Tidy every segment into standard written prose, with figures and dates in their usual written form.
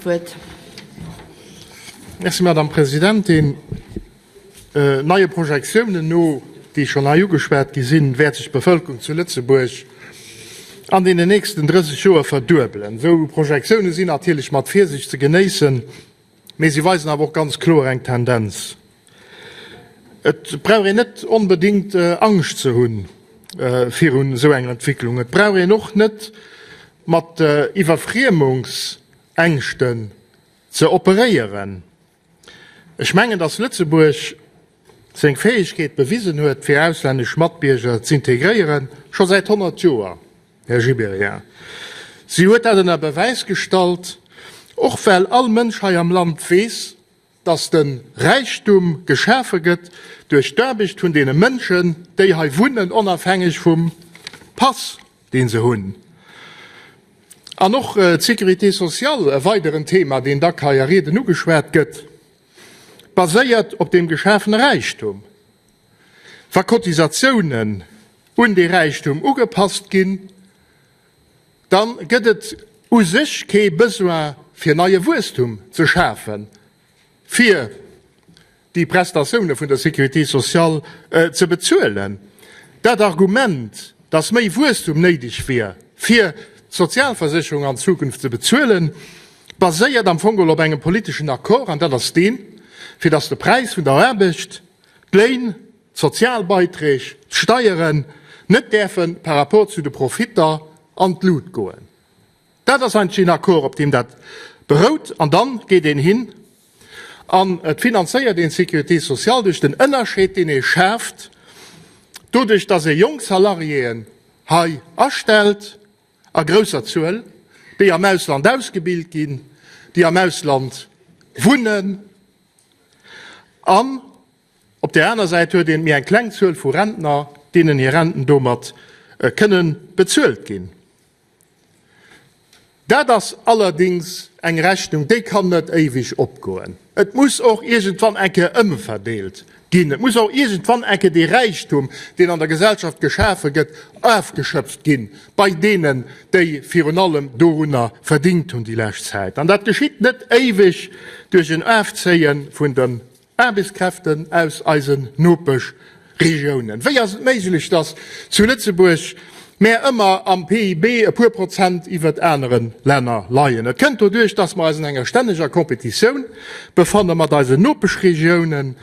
d'Wuert. Merci, Madame Presidentin. Neie Projektiounen no, déi schonn hei ugeschwat gi sinn, wäert sech d'Bevëlkerung zu Lëtzebuerg an deenen nächsten 30 Joer verduebelen. Esou Projektioune sinn natierlech mat Virsicht ze genéissen, mee si weisen awer och ganz kloer eng Tendenz. Et brauch een net onbedéngt Angscht ze hunn virun esou enger Entwécklung. Et brauch een och net mat Iwwerfriemungsängschten ze operéieren. Ech mengen, dass Lëtzebuerg seng Fäegkeet bewisen huet, fir auslännesch Matbierger z'integréieren, scho säit 100 Joer, Här Gibéryen. Si huet dat ënner Bewäis gestallt, och well all Mënsch hei am Land weess, dass de Räichtum geschafe gëtt duerch d'Aarbecht vun deene Mënschen, déi hei wunnen, onafhängeg vum Pass, dee se hunn. An och d'Sécurité sociale, e weideren Thema, deen dack hei a Rieden ugeschwat gëtt, baséiert op deem geschafene Räichtum. Wa Cotisatiounen un dee Räichtum ugepasst ginn, da gëtt et u sech kee Besoin fir neie Wuesstum ze schafen, fir déi Prestatioune vun der Sécurité sociale ze bezuelen. Dat Argument, dass méi Wuesstum néideg wier, fir d'Sozialversécherung an Zukunft ze bezuelen, baséiert am Fong geholl op engem politeschen Accord, an dat ass deen, fir dass de Präis vun der Aarbecht, d'Léin, d'Sozialbeiträg, d'Steieren net däerfe par rapport zu de Profitter an d'Lut goen. Dat ass eigentlech een Accord, op deem dat berout. An dann geet een hin an et finanzéiert een d'Sécurité sociale duerch den Ënnerscheed, deen ee schaaft, doduerch dass ee jonk Salariéen hei astellt a grousser Zuel, déi am Ausland ausgebilt ginn, déi am Ausland wunnen an Op där aner Säit huet een méi eng kleng Zuel vu Rentner, deenen hir Renten domat kënne bezuelt ginn. Dat ass allerdéngs eng Rechnung, déi kann net éiweg opgoen. Et muss och iergendwann eng Kéier ëmverdeelt ginn. Et muss och iergendwann eng Kéier dee Räichtum, deen an der Gesellschaft geschafe gëtt, ofgeschöpft gi bei deenen, déi virun allem dorunner verdingt hunn déi lescht Zäit. An dat geschitt net éiweg duerch en Afzéie vun de Aarbechtskräften aus eisen Nopeschregiounen. Wéi ass et méiglech, datt zu Lëtzebuerg mär ëmmer am PIB e puer Prozent iwwert anere Länner leien? Et kënnt doduerch, datt mer eis an enger stänneger Kompetitioun befanne mat eisen Nopeschregiounen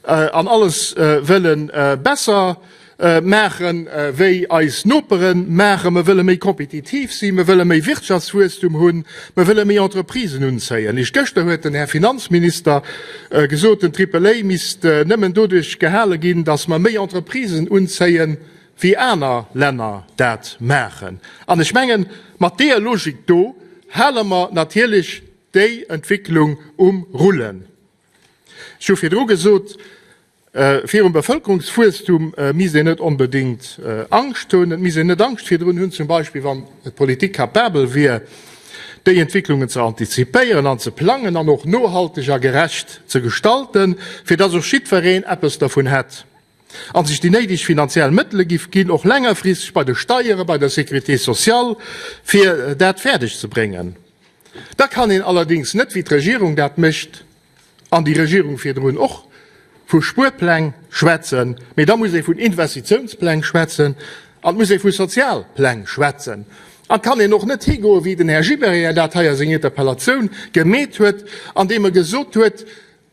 an alles wëlle besser maachen, wéi eis Nopere maachen. Mer wëlle méi kompetitiv sinn, mer wëlle méi Wirtschaftswuesstum hunn, mer wëlle méi Entreprisen unzéien. Eréischt gëschter huet den Här Finanzminister gesot, den Triple A misst nëmmen doduerch gehale ginn, datt mer méi Entreprisen unzéien, wéi aner Länner dat maachen. An ech mengen, mat deeër Logik do hale mer natierlech déi Entwécklung um Rullen. Ech hu virdru gesot, Virum Bevëlkerungswuesstum misst een net onbedéngt Angscht hunn. Et misst een net Angscht virdrun hunn, zum Beispill wann d'Politik capabel wier, déi Entwécklungen ze antizipéieren an ze plangen an och nohalteg a gerecht ze gestalten, fir dass och jiddwereen eppes dervun hätt a sech déi néideg finanziell Mëttele giff ginn, och längerfristeg bei de Steieren, bei der Sécurité sociale, fir dat fäerdeg ze bréngen. Da kann een allerdéngs net, wéi d'Regierung dat mécht, an déi Regierung virdrun och, vu Spuerpläng schwätzen, mee da muss ee vun Investitiounspläng schwätzen an et muss ee vu Sozialpläng schwätzen. An et kann een och net higoen, wéi den Här Gibéryen dat hei a senger Interpellatioun gemeet huet, andeem e gesot huet,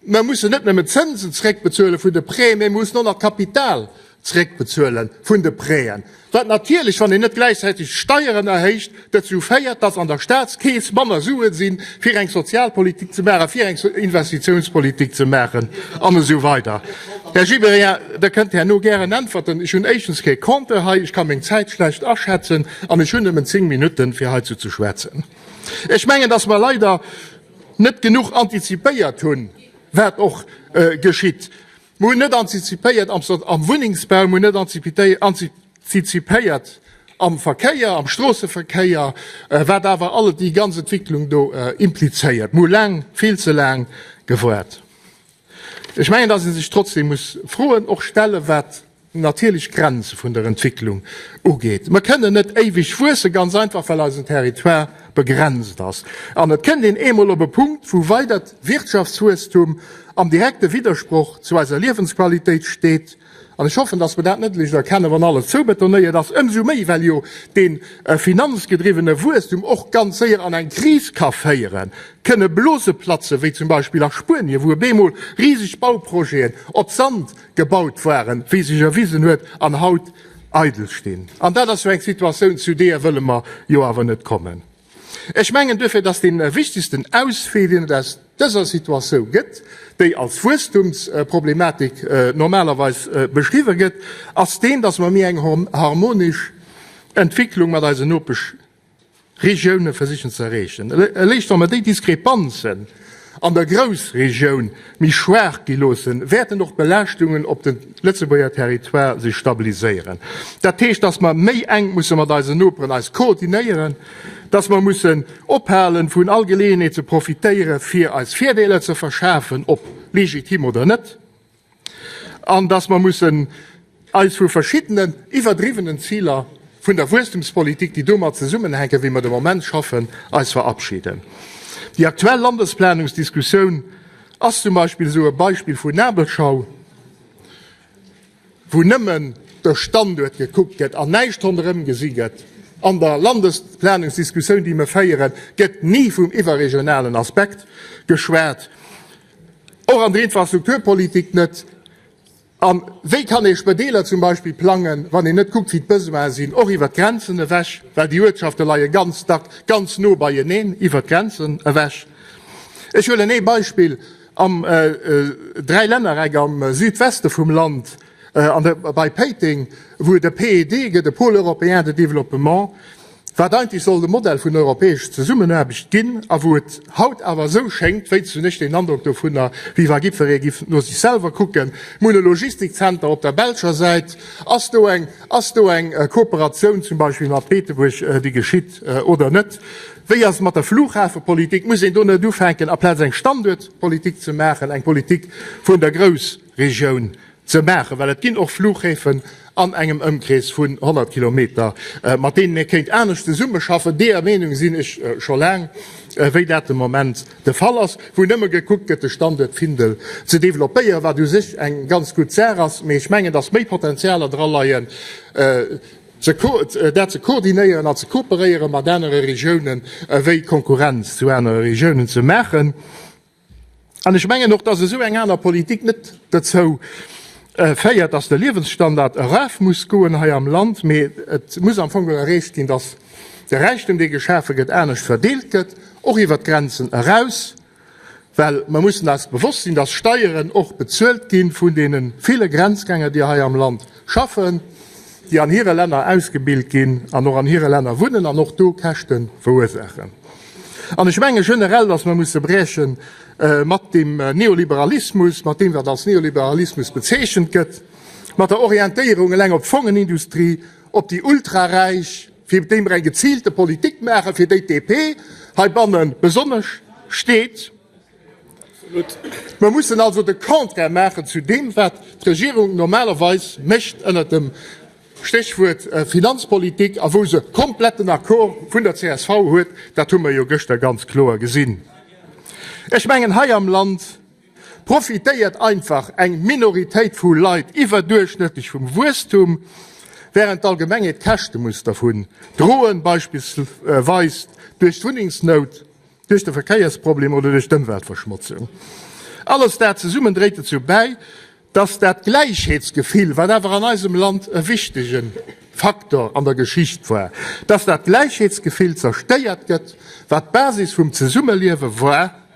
Mer mussen net nëmmen d'Zënsen zréckbezuele vun de Prêten, mä mer mussen och nach d'Kapital zréckbezuele vun de Prêten, wat natierlech, wann een net gläichzäiteg d'Steieren erhéicht, dozou féiert, dass an der Staatskeess manner Suen sinn, fir eng Sozialpolitik ze maachen, fir eng Investitiounspolitik ze maachen an esou weider. Här Gibéryen, Der kënnt herno gären äntwerten. Ech hunn éischtens kee Compteur hei, ech ka meng Zäit schlecht aschätzen an ech hunn nëmmen zéng Minutten, fir heizou ze schwätzen. Ech mengen, dass mer leider net genuch antizipéiert hunn, wat och geschitt. Mer hunn net antizipéiert am Wunnengsbau, mer hunn net antizipéiert am Verkéier, am Stroosseverkéier, wat awer alle déi ganz Entwicklung do implizéiert. Mer hu laang, vill ze laang gewaart. Ech mengen, dass ee sech trotzdem muss Froen och stellen, wat natierlech Grenze vun der Entwicklung ugeet. Mer kënnen net éiweg wuessen, ganz einfach well eisen Territoire. begrenzt ass. An et kënnt een eemol op e Punkt, wou weidert Wirtschaftswuesstum am direkte Widdersproch zu eiser Liewensqualitéit steet. An ech hoffen, dass mer dat net eréischt erkennen, wann alles zoubetonéiert ass, ëmsou méi, well jo dee finanzgedriwwene Wuesstum och ganz séier an eng Kris ka féieren, kënne Blose platzen, wéi zum Beispill a Spuenien, wou op eemol riseg Bauprojeten op Sand gebaut waren, wéi sech erwisen huet, an haut eidel stinn. An dat ass jo eng Situatioun, zu deeër wëlle mer jo awer net kommen. Ech mengen duerfir, dass dee wichtegsten Auswee, deen et aus dëser Situatiou gëtt, déi als Wuesstumsproblematik normalerweis beschriwwe gëtt, ass deen, dass mer méi eng harmonesch Entwicklung mat eisen Nopeschregioune versichen ze erreechen. Eréischt wa mer déi Diskrepanzen an der Groussregioun méi schwaach gi loossen, wäerten och d'Belaaschtungen op de Lëtzebuerger Territoire sech stabiliséieren. Dat heescht, dass mer méi enk musse mat eisen Noperen eis koordinéieren, dass mer mussen ophalen, vun all Geleeënheet ze profitéieren, fir eis Virdeeler ze verschafen, ob legitim oder net, an dass mer mussen eis vu verschiddenen iwwerdriwwenen Ziler vun der Wuesstemspolitik, déi domat zesummenhänken, wéi mer de Moment schaffen, eis verabschieden. Déi aktuell Landesplanungsdiskussioun ass zum Beispill esou e Beispill vun Nabelschau, wou nëmmen de Standuert gekuckt gëtt an näischt ronderëm gesi gëtt. An der Landesplanungsdiskussioun, déi mer féieren, gëtt ni vum iwwerregionalen Aspekt geschwat, och an der Infrastrukturpolitik net. A wéi kann ee Spedeeler zum Beispill plangen, wann een net kuckt, wéi d'Besoine sinn, och iwwert d'Grenzen ewech, well déi Uertschafte leie ganz dack ganz no beieneen iwwert d'Grenzen ewech. Ech huelen ee Beispill, Am Dräilännereck am Südweste vum Land, an der, bei Péiteng, wou et e PED gëtt, e Pôle européen de développement, wat eigentlech soll de Modell vun europäescher Zesummenaarbecht ginn a wou et haut awer esou schéngt, wéinst hunn ech den Androck dovunner, wéi wa jiddweree giff no sech selwer kucken, Mir hunn e Logistikzenter op der belscher Säit, ass do eng, ass do eng Kooperatioun zum Beispill mat Beetebuerg, déi geschitt oder net? Wéi ass et mat der Flughafepolitik? Muss een do net ufänken, aplaz eng Standuertpolitik ze maachen, eng Politik vun der Groussregioun ze maachen? Well et ginn och Flughäfen an engem Ëmkrees vun 100 Kilometer, mat deenen ee kéint anescht zesummeschaffen. Deeër Meenung sinn ech scho laang, wéi dat de Moment de Fall ass, wou nëmme gekuckt gëtt, de Standuert Findel ze developpéieren, wat u sech eng ganz gutt Saach ass. Mee ech mengen, dass méi Potenzialer dra leien, dat ze koordinéieren an ze kooperéiere mat anere Regiounen, wéi Konkurrenz zu anere Regiounen ze maachen. An ech mengen och, dass esou eng aner Politik net dozou féiert, dass de Liewensstandard eraf muss goen hei am Land, mee et muss am Fong erreecht ginn, dass de Räichtum, dee geschafe gëtt, anescht verdeelt gëtt, och iwwert d'Grenzen eraus. Well mer mussen eis bewosst sinn, dass Steieren och bezuelt gi vun deene ville Grenzgänger, déi hei am Land schaffen, déi an hire Länner ausgebilt ginn an och an hire Länner wunnen an och do Käschte verursaachen. An ech menge generell, dass mer musse brieche mat dem Neoliberalismus, mat deem, wat als Neoliberalismus bezeechent gëtt, mat der Orientéierung eleng op d'Fongenindustrie, op déi Ultraräich, fir déi mer eng geziilte Politik maachen, fir déi d'DP heibanne besonnesch steet. Mer mussen also de Contraire maachen zu deem, wat d'Regierung normalerweis mécht ënnert dem Stéchwuert Finanzpolitik a wou se komplett den Accord vun der csv huet. Dat hu mer jo gëschter ganz kloer gesinn. Ech mengen, hei am Land profitéiert einfach eng Minoritéit vu Leit iwwerduerchschnëttlech vum Wuesstum, wärend d'Allgemengheet d'Käschte muss dervun droen, beispillsweis duerch d'Wunnengsnout, duerch de Verkéiersproblem oder duerch d'Ëmweltverschmotzung. Alles dat zesummen dréit dozou bäi, dass dat Gläichheetsgefill, wat awer an eisem Land e wichtege Faktor an der Geschicht war, dass dat Gläichheetsgefill zerstéiert gëtt, wat d'Basis vum Zesummeliewe war,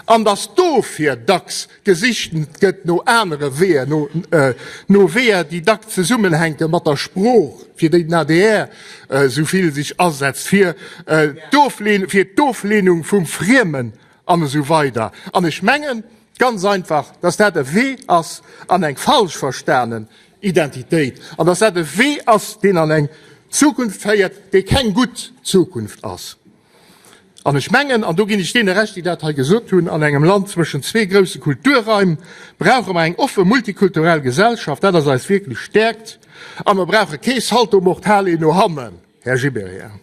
an dass dofir dacks gesicht gëtt no anere Weeër, no Weeër, déi dacks zesummenhänke mat der Sprooch, fir déi den adr esou vill sech asetzt, fir d'Oflehnung vum Friemen an esou weider. An ech mengen ganz einfach, dass dat e Wee ass an eng falsch verstanen Identitéit an dass dat e Wee ass, deen an eng Zukunft féiert, déi keng gutt Zukunft ass. An ech mengen, an do ginn ech deene Recht, déi dat hei gesot hunn, an engem Land zwëschen zwee grousse Kulturraim brauche mer eng offe multikulturell Gesellschaft, dat ass eis wierklech Stäerkt, a mer brauche kee Salto mortale no hannen, Här Gibéryen.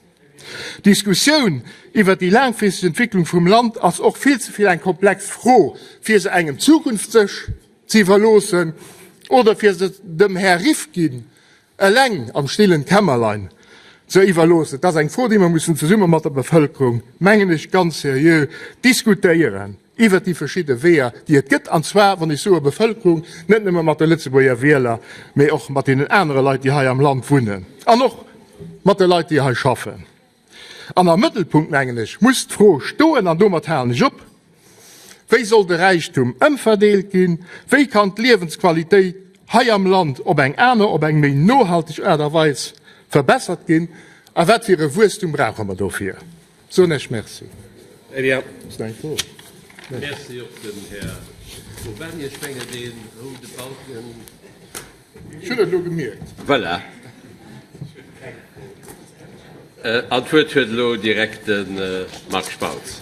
D'Diskussioun iwwert déi laangfristeg Entwicklung vum Land ass och vill ze vill eng komplex Fro, fir se engem Zukunftsech ze iwwerloossen oder fir se dem Här Rifkin eleng am stillen Kämmerlein ze iwwerloossen. Et ass eng Fro, déi mer mussen zesumme mat der Bevëlkerung, mengen ech, ganz seriö diskutéieren iwwert déi verschidde Weeër, déi et gëtt, an zwar, wann ech soe Bevëlkerung, net nëmme mat de Lëtzebuerger Wieler, mee och mat deenen anere Leit, déi hei am Land wunnen an och mat de Leit, déi hei schaffen. An am Mëttelpunkt, mengen ech, muss d'Fro stoen, an domat halen ech op, Wéi soll de Räichtum ëmverdeelt ginn? Wéi kann d'Liewensqualitéit hei am Land op eng aner, op eng méi nohalteg Aart a Weis verbessert ginn? A wat fir e Wuesstum brauche mer dofir? Soen ech Merci. Eh bien. Ass nach eng Fro? Merci och dem Här Urbany. Ech mengen, dee roude Balken. Ech hunn et elo gemierkt. Voilà. An d'Wuert huet elo direkt de Marc Spautz.